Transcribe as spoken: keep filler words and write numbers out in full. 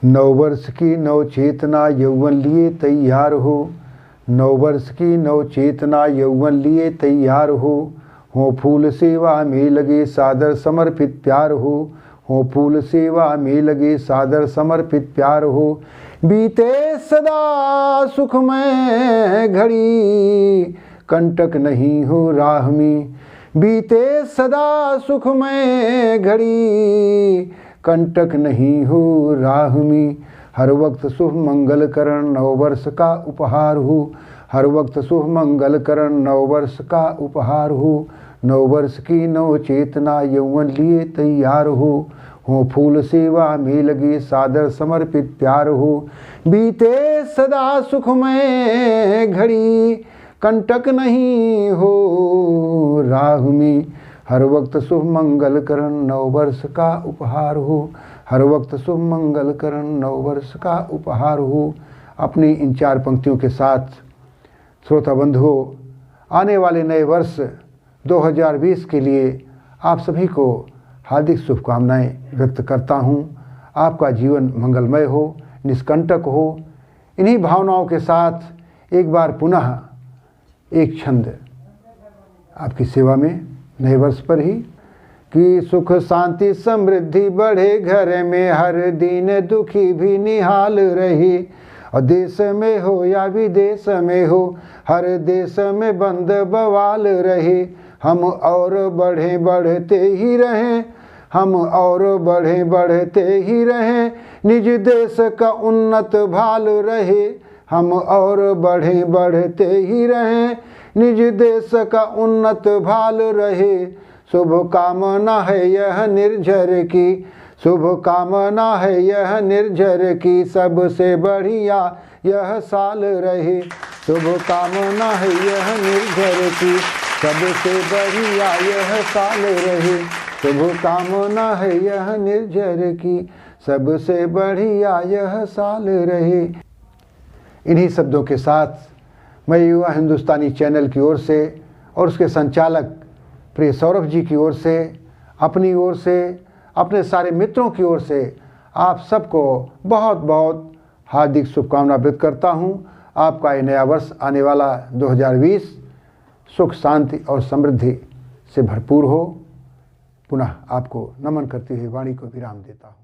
नव वर्ष की नव चेतना यौवन लिए तैयार हो, नव वर्ष की नव चेतना यौवन लिए तैयार हो। हो फूल सेवा में लगे सादर समर्पित प्यार हो, हो फूल सेवा में लगे सादर समर्पित प्यार हो। बीते सदा सुखमय घड़ी, कंटक नहीं हो राह में। बीते सदा सुखमय घड़ी, कंटक नहीं हो राह में। हर वक्त शुभ मंगल करण नव वर्ष का उपहार हो, हर वक्त शुभ मंगल करण नव वर्ष का उपहार हो। नव वर्ष की नव चेतना यौवन लिए तैयार हो, हो फूल सेवा में लगे सादर समर्पित प्यार हो। बीते सदा सुखमय घड़ी, कंटक नहीं हो राह में। हर वक्त शुभ मंगल करण नव वर्ष का उपहार हो, हर वक्त शुभ मंगल करण नव वर्ष का उपहार हो। अपनी इन चार पंक्तियों के साथ श्रोता बंधुओं, आने वाले नए वर्ष दो हज़ार बीस के लिए आप सभी को हार्दिक शुभकामनाएं व्यक्त करता हूं। आपका जीवन मंगलमय हो, निष्कंटक हो। इन्हीं भावनाओं के साथ एक बार पुनः एक छंद आपकी सेवा में नए वर्ष पर ही, कि सुख शांति समृद्धि बढ़े घर में, हर दीन दुखी भी निहाल रहे। और देश में हो या विदेश में हो, हर देश में बंद बवाल रहे। हम और बढ़े बढ़ते ही रहें, हम और बढ़े बढ़ते ही रहें, निज देश का उन्नत भाल रहे। हम और बढ़े बढ़ते ही रहें, निज देश का उन्नत भाल रहे। शुभकामना है यह निर्झर की, शुभकामना है यह निर्झर की, सबसे बढ़िया यह साल रहे। शुभकामना है यह निर्झर की, सबसे बढ़िया यह साल रहे। शुभकामना है यह निर्झर की, सबसे बढ़िया यह साल रहे। इन्हीं शब्दों के साथ मैं युवा हिंदुस्तानी चैनल की ओर से और उसके संचालक प्रिय सौरभ जी की ओर से, अपनी ओर से, अपने सारे मित्रों की ओर से आप सबको बहुत बहुत हार्दिक शुभकामना व्यक्त करता हूँ। आपका ये नया वर्ष आने वाला दो हज़ार बीस सुख, शांति और समृद्धि से भरपूर हो। पुनः आपको नमन करते हुए वाणी को विराम देता हूँ।